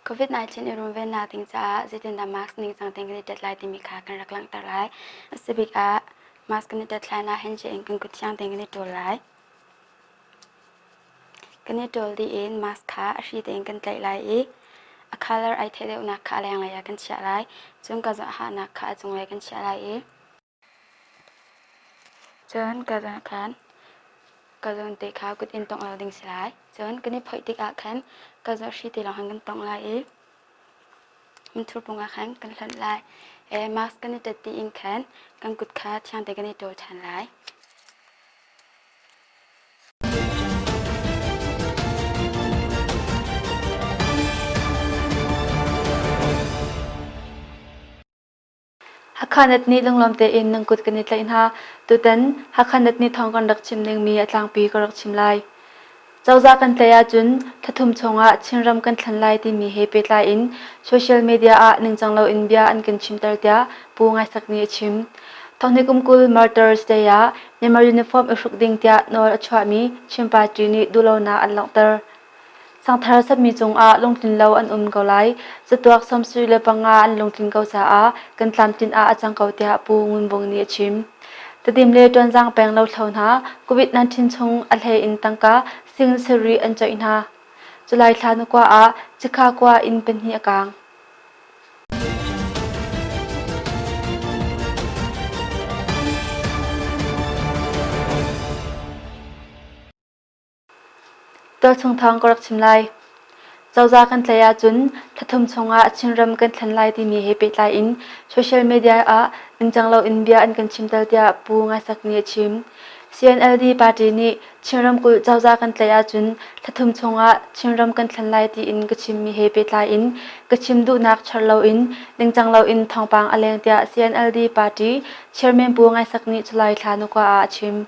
COVID-19 i runvennak ding caah zeitindah mask ningcang tein kan i tet lai timi kha kan rak langhter lai. A si bik ah mask kan i tet hlan ah handshake in kan kut thiang tein kan i ṭawl lai. Kan i ṭawl dih in mask kha a hri tein kan tlaih lai i a colour ai theih deuhnak kha a lenglei ah kan chiah lai. Cun ka hahnak kha a cunglei kan chiah lai i Cun ka zawn khan ka zawn te kha kut in tongh lo ding si lai. Cun kan i phoih tikah khan ka zawn hri te lawng khan kan tongh lai i minthur pung ah khan kan hlonh lai. Mask kan i ṭet dih in khan kan kut kha thiang tein kan i ṭawl ṭhan lai. Hakha Net nih lunglawm tein nan kut kan i tlaih hna. Tutan Hakha Net nih thawng kan rak chim dingmi a tlangpi ka rak chim lai. Cozah kan tlaih ahcun thlathum chungah Chinram kan thlen lai timi he pehtlai in social media ah ningcang loin bia an kan chimter tiah Pu Ngai Sak nih a chim. Thonghnih kum 20 Martyrs Day ah Myanmar uniform i hruk ding tiah nawl a chuahmi Chin party nih duhlonak an langhter. Sangthar satmi cungah lungtlin lo an um ko lai. Catuak 75 an lungtlin ko caah kan tlamtlin ah a cang ko tiah Pu Ngun Vung nih a chim. Tedim le Ṭuanzang peng lothlo hna COVID-19 chung a hlei in tangka sing sarih an coih hna. July thla ni kua ah Cikha khua inn pahnih a kaang. Tualchung thawng ka rak chim lai. Cozah kan tlaih ahcun thlathum chungah Chinram kan thlen lai timi he pehtlai in social media ah ningcang loin bia an kan chimter tiah Pu Ngai Sak nih a chim. CNLD party nih Chin ramkulh cozah kan tlaih ahcun thlathum chungah Chinram kan thlen lai tiin ka chimmi he pehtlai in ka chim duhnak char loin ningcang loin thawngpang a leng tiah CNLD party chairman Pu Ngai Sak nih July thla nukua ah a chim.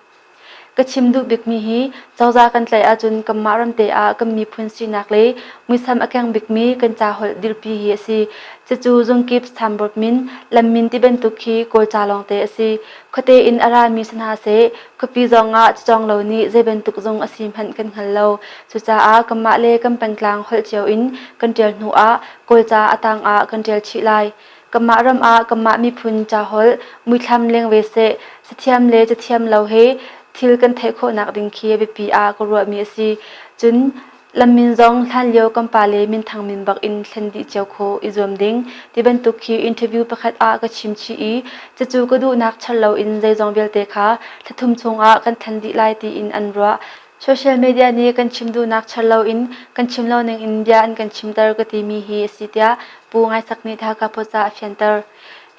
Ka chim duh bikmi hi cozah kan tlaih ahcun kanmah ramte ah kan miphun sinak le muisam a keng bikmi kan caholh dirpi hi a si. Cucu zungkip signboard min, lam min ti bantuk khi Kawlca lawngte a si. Khuate in a rami si hna seh, khuapi zong ah cawng lo nih zei bantuk zung a si hmanh kan hngal lo. Cucaah kanmah le kan pengtlang holh cio in kan ṭial hnu ah Kawlca a tang ah kan ṭial chih lai. Kanmah ram ah kanmah miphun caholh muithlam leng ve seh, cathiam le cathiam lo he thil kan theih khawhnak ding khi a biapi ah ka ruahmi a si. Cun lammin zong hlanlio kan pale minthang min bak in thlen dih cio khawh i zuam ding ti bantuk khi interview pakhat ah ka chim chih i cucu ka duhnak char loin zeizong vialte kha thlathum chungah kan thlen dih lai tiin an ruah. Social media nih kan chim duhnak char loin kan chim lo ning in bia an kan chimter ka timi hi a si tiah Pu Ngai Sak nih Hakha Post ah a fianter.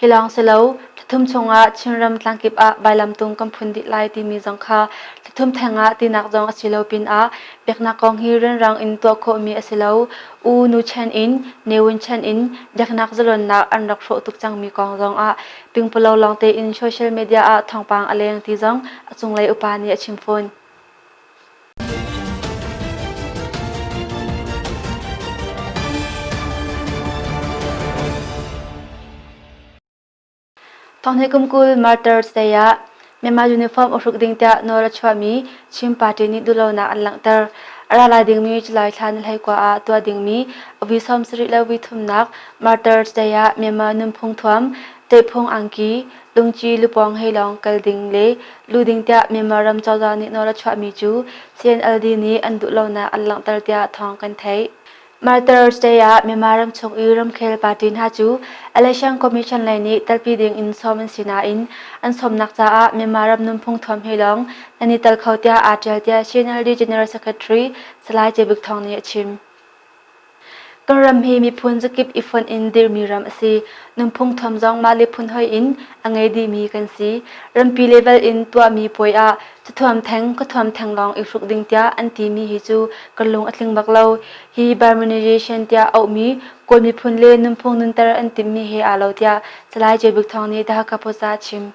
Hi lawng si lo, thlathum chungah Chinram tlangkip ah vailamtung kan phun dih lai timi zong kha thlathum theng ah tinak zong a si lo pinah biaknak kong hi rianrang in tuah khawhmi a si lo. U Nu Chen in, Ne Win Chen in biaknak zalonnak an rak hrawh tuk cangmi kong zong ah pingpalo lawng tein social media ah thawngpang a leng ti zong a cunglei upa nih a chim fawn. Thonghnih kum 20 Martyrs Day ah Myanmar uniform a hruk ding tiah nawl a chuahmi Chin party nih duhlonak an langhter. A ra lai dingmi July thla ni 19 ah tuah dingmi a vui 70 le vui thumnak Martyrs Day ah Myanmar nunphung thuam, ṭehphung angki, lungci lupawng he lawng kal ding le lu ding tiah Myanmar ram cozah nih nawl a chuahmi cu CNLD nih an duhlonak an langhter tiah thawng kan theih. Martyrs Day ah Myanmar ram chung i ramkhel party hna cu Election Commission lei nih telpi ding in sawm an si nain an sawmnak caah Myanmar ram nunphung thuam he lawng nan i tel kho tiah aa ṭial tiah CNLD General Secretary Salai Cebik Thawng nih a chim. Kan ram hi miphun zakip i fonh in dirmi ram a si. Nunphung thuam zong mah le phun hoih in a ngei dihmi kan si. Rampi level in tuahmi puai ah cathuam theng, khuathuam theng lawng i hruk ding tiah an timi hi cu kan lung a tling bak lo. Hi Burmanization tiah auhmi Kawl miphun le nunphung nunter an timhmi he aa lo tiah Salai Jebik Thawng nih The Hakha Post ah a chim.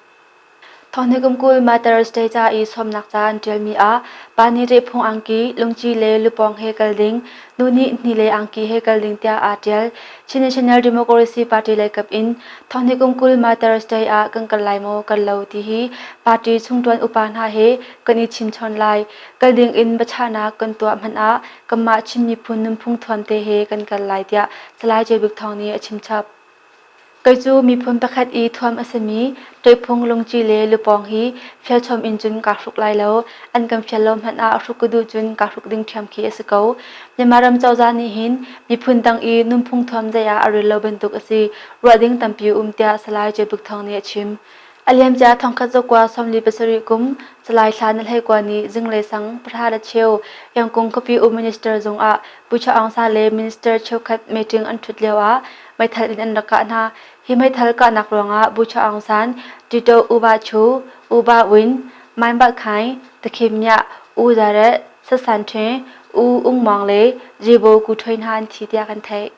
Thawngnih kum 20 Mother's Day ca i sawmnak ca an ṭialmi ah pa nih ṭihphung angki, lungci le lupawng he kal ding, nu nih hni le angki he kal ding tiah aa ṭial. Chin National Democracy Party leikap in thawngnih kum 20 Mother's Day ah kan kal lai maw kal lo ti hi party chungṭuan upa hna he kan i chimchawn lai. Kal ding in biachahnak kan tuah hmanh ah kanmah Chin miphun nunphung thuam te he kan kal lai tiah Salai Jay Bik Thawng nih a chimchap. Kei cu miphun pakhat i thuam a simi ṭihphung lungci le lupawng hi fialchom in cun kaa hruk lai lo. An kan fial lo hmanh ah hruk ka duh cun kaa hruk ding ṭhiam khi a si ko. Myanmar ram cozah nih hin miphun dang i nunphung thuam zei ah a rel lo bantuk a si. Ruah ding tampi um tiah Salai Jebuk Thawng nih a chim. A liamcia thongkhat zakua 47 kum Salai Thla Na Hlei Kua nih zinglei sang pahra le cheu Yangkung khuapi um minister zung ah Pu Cha Aung San le minister cheukhat meeting an ṭhut lio ah meithal in an rak kah hna. Hi meithal kahnak ruangah Bu Cha Aung San, Tito U Ba Chu, U Ba Win, Main Ba Khaing, Takhim Myah, U Zaret, Sasan Ṭhe, U Ung Mawng le Jibo Ku Ṭhoi hna an thi tiah kan theih.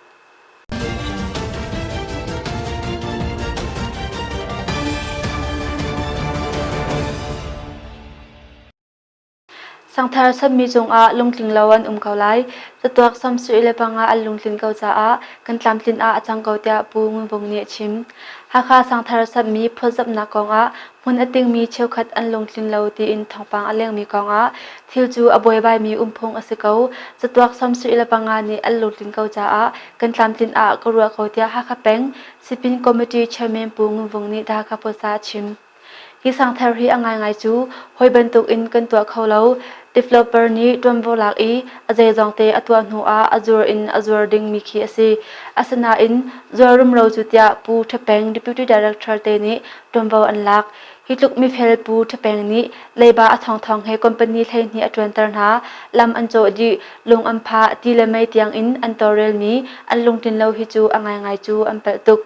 Sangthar sammi cungah lungtling lo an um ko lai. Catuak samsui le panga an lungtlin ko caah kan tlamtlin ah a cang ko tiah Pu Ngun Vung nih a chim. Hakha sangthar sammi phawtzamhnak kongah hmun a tingmi cheukhat an lungtlin lo tiin thawngpang a lengmi kongah thil cu a buaibaimi umphung a si ko. Catuak samsui le panga nih an lungtlin ko caah kan tlamtlin ah ka ruah ko tiah Hakha peng Sipin Committee Chairman Pu Ngun Vung nih The Hakha Post ah a chim. Hi sangthar hi a ngaingai cu hawi bantuk in kan tuah kho lo. Developer nih ṭuanvo lak i a zeizong te a tuah hnu ah a zuar in a zuar dingmi khi a si. Asinain zuar rumro cu tiah Pu Ṭha Peng Deputy Director te nih ṭuanvo an lak. Hi tluk mifel Pu Ṭha Peng nih leiba a thongthong he company 12 a ṭuanter hna. Lam an cawh dih, lung an phah, ti le mei tiang in an tawlrelmi an lungtlin lo hi cu a ngaingai cu an palh tuk.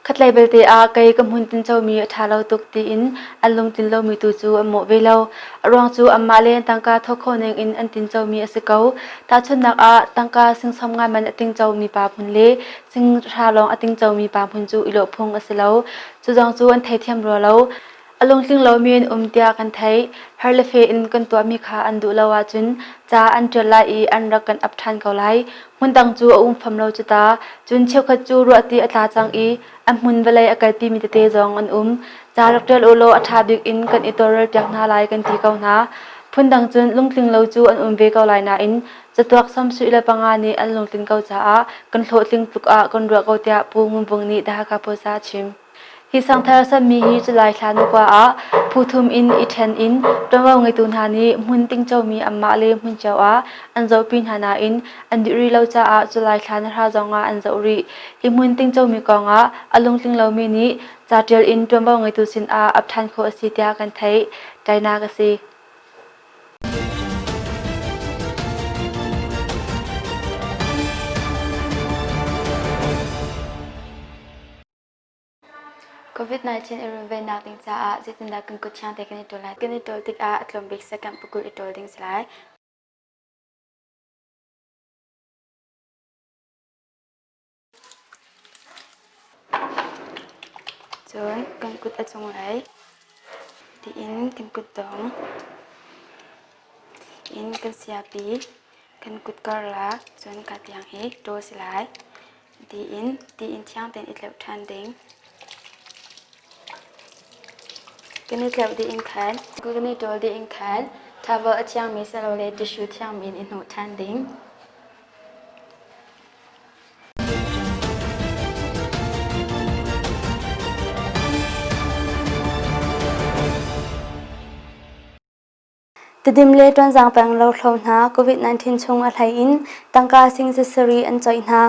Khatlei belte ah kei ka hmun tincomi a ṭha lo tuk tiin an lungtlin lomi tu cu an mawh ve lo. A ruang cu anmah le tangka thawk khawh ning in an tincomi a si ko. Tahchunhnak ah tangka sing ngai man a tingcomi pa hmun le sing hra lawng a tingcomi pa hmun cu i lawh phung a si lo. Cu zong cu an theithiam rua lo. A lungtling lomi an um tiah kan theih. Har le fe in kan tuahmi kha an duh lo ahcun ca an ṭial lai i an rak kan ap ṭhan ko lai. Hmun dang cu a um fam lo cu ta. Cun cheukhat cu ruahti a tla cang i a hmun vawlei a kalpimi tete zong an um. Ca rak ṭial u law a ṭha bik in kan i tawlrelpiak hna lai kan ti ko hna. Phundang cun lungtling lo cu an um ve ko lai nain catuak samsui le panga nih an lungtlin ko caah kan hlawhtling tluk ah kan ruah ko tiah Pu Ngun Vung nih The Hakha Post ah a chim. Hi sangthar sammi hi July thla nukua ah phu thum in i ṭhen in ṭuanvo ngeitu hna nih hmun tingcomi anmah le hmun cio ah an zohpi hna nain an dih rih lo caah July thla nahra zongah an zoh rih. Hi hmun tingcomi kongah a lungtling lomi nih ca ṭial in ṭuanvo ngeitu sinah ap ṭhan khawh a si tiah kan theih. Tainak a si. COVID-19 i runvennak ding caah zeitindah kan kut thiang te kan i ṭawl lai? Kan i ṭawl tikah a tlawm bik second pakul i ṭawl ding si lai. Cun kan kut a cunglei tiin kan kutdong in kan siapi kan kut karlak cun ka tiang hi ṭawl si lai. Tiin tiin thiang tein i tleuh ṭhan ding. Kan i tleuh dih in khan kan i ṭawl dih in khan towel a thiangmi silole tissue thiangmi in i hnawh ṭhan ding. Tedim le Tonzang peng lothlo hna COVID-19 chung a hlei in tangka sing zasarih an coih hna.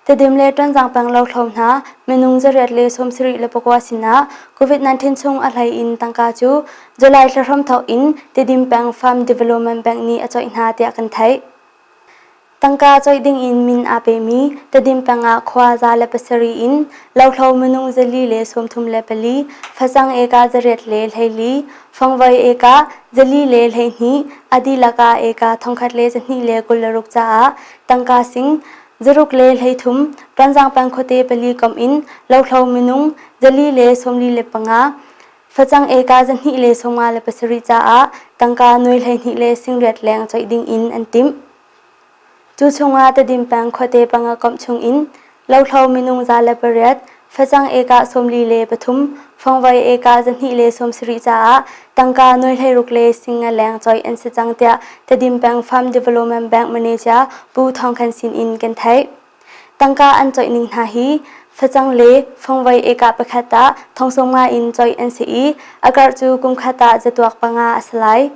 Tedim le Tonzang peng lothlo hna minung zariat le 74 le pakua sinah COVID-19 chung a hlei in tangka cu July thla hramthawk in Tedim peng Farm Development Bank nih a coih hna tiah kan theih. Tangka coih dingin min aa pemi Tedim peng ah khua 107 in lothlo minung 434, facang eka 814, fangvoi eka 412, a dihlak ah eka 1,226 caah tangka sing 6 le 33, Tonzang peng khuate pali komh in lothlo minung 445. Facang eka 257 caah tangka nuai 12 le 80 leng coih ding in an timh. Cu chungah Tedim peng khuate panga komh chungin lothlo minung 108, facang ekah 43, fangvoi ekah 270 caah tangka nuai 16 le 50 leng coih an si cang tiah Tedim peng Farm Development Bank Manager Pu Thawng Khan sin in kan theih. Tangka an coih ning hna hi facang le fangvoi ekah pakhat ah thong 50 in coih an si i a karh cu kum khat ah zatuak panga a si lai.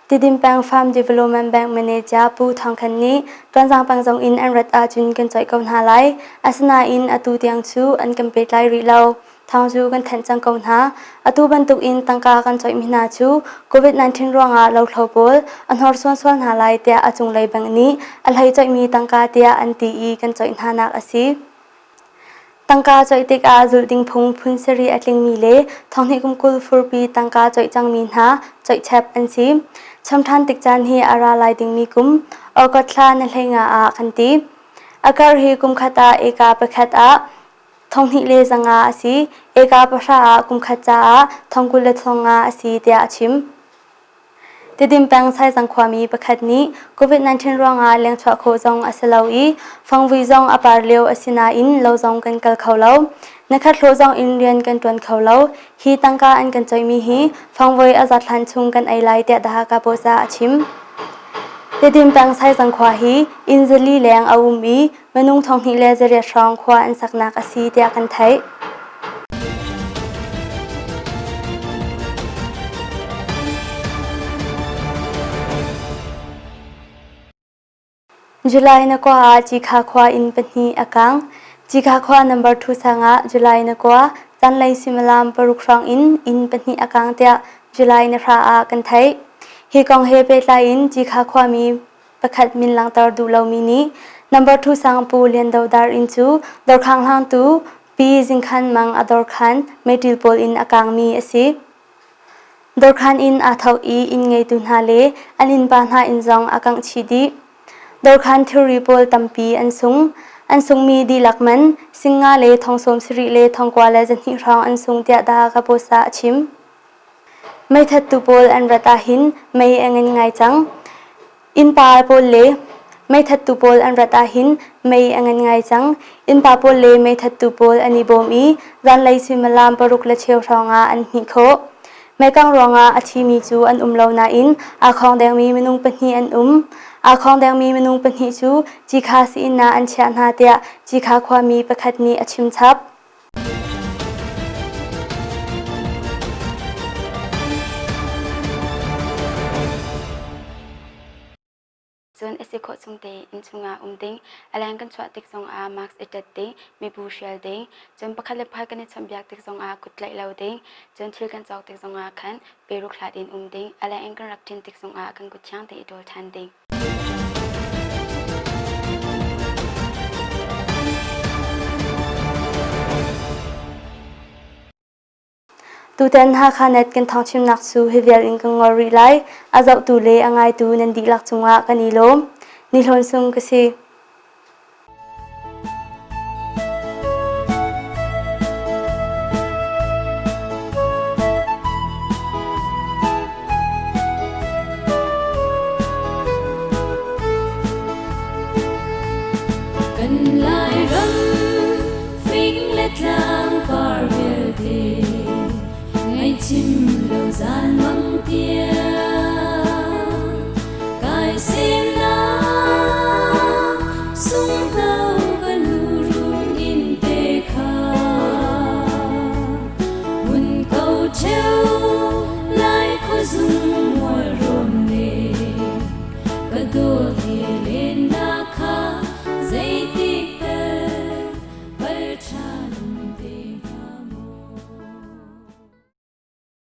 Tidim peng Farm Development Bank Manager Pu Thawng Khan nih Ṭuanzang peng zong in an rat ahcun kan coih ko hna lai. Asinain atu tiang cu an kan pehtlai rih lo. Thawng cu kan thanh cang ko hna. Atu bantuk in tangka kan coihmi hna cu COVID-19 ruangah lothlo pawl a hnorsuan sual hna lai tiah a cunglei bank nih a hlei coihmi tangka tiah an ti i kan coih hna nak a si. Tangka coih tikah zulh ding phung phun sarih a tlingmi le thonghnih kum 20 furpi tangka coih cangmi hna coihchep an si. Cham ṭhan tik caan hi a ra lai dingmi kum August thla ni 15 ah kan ti. A karh hi kum khat ah eka pakhat ah 200 le 500 a si. Eka pahra ah kum khat caah 20 le 500 a si tiah a chim. Tidim peng Saizang khuami pakhat nih COVID-19 ruangah lengchuah khawh zong a si lo i fangvui zong a par lio a si nain lo zong kan kal kho lo. Nikhat hlawh zong in rian kan ṭuan kho lo. Hi tangka an kan coihmi hi fangvoi a zat hlan chung kan ei lai tiah The Hakha Post ah a chim. Tidim peng Saizang khua hi inn zali leng a um i minung 200 le 800 hrawng khua an saknak a si tiah kan theih. July na kua ah Cikha khua inn pahnih a kang. Cikha khua number 2 sang ah July na kua zanlei suimilam paruk hrawng in inn pahnih a kang tiah July na hra ah kan theih. Hi kong he pehtlai in Cikha khuami pakhat min langhter duh lomi nih number 2 sang Pu Lian Do Dar inn cu dawrkhang hlangtu Pi Zingkhan Mang a dawrkhan meiṭil pawl in a kangmi a si. Dawrkhan in aa thawk i inn ngeitu hna le an innpa hna inn zong a kangh chih dih. Dawrkhan thilri pawl tampi an sung. An sungmi dihlak man singa le thong sawm sarih le thong kua le 200 hrawng an sung tiah Dahaka Post ah a chim. Meithattu pawl an rat ahhin mei a ngan ngai cang. Innpa pawl le meithattu pawl an rat ahhin mei a ngan ngai cang. Innpa pawl le meithattu pawl an i bawm i zanlei suimilam paruk le cheu hrawngah an hmih khawh. Meikang ruangah a thimi cu an um lo nain aa khawngdengmi minung pahnih an um. Aa khawngdengmi minung pahnih cu Cikha sii-inn ah an chiah hna tiah Cikha khuami pakhat nih a chim chap. Cun a si khawh chung tein inn chungah um ding, a leng kan chuah tik zongah mask i ṭet ding, mibu hrial ding, cun pakhat le pakhat kan i chawnhbiak tik zongah kut tlaih lo ding, cun thil kan cawk tik zongah khan peruk hlat in um ding, a leng in kan rak ṭin tik zongah kan kut thiang tein i ṭawl ṭhan ding. Tutan Hakha Net kan thawngchimnak cu hi vial in kan ngol rih lai. A zohtu le a ngaitu nan dihlak cungah kan i lawm. Ni Hlawn Sung ka si. Kan Lairam fing le tlang par vialte ngaihchim lo zan mang tiang kai semnak sunghno ka nu run in te kha Mun ko ṭheo lai khuazung mual rawn le ka dawt he lennak kha zeitik tal pal ṭhan.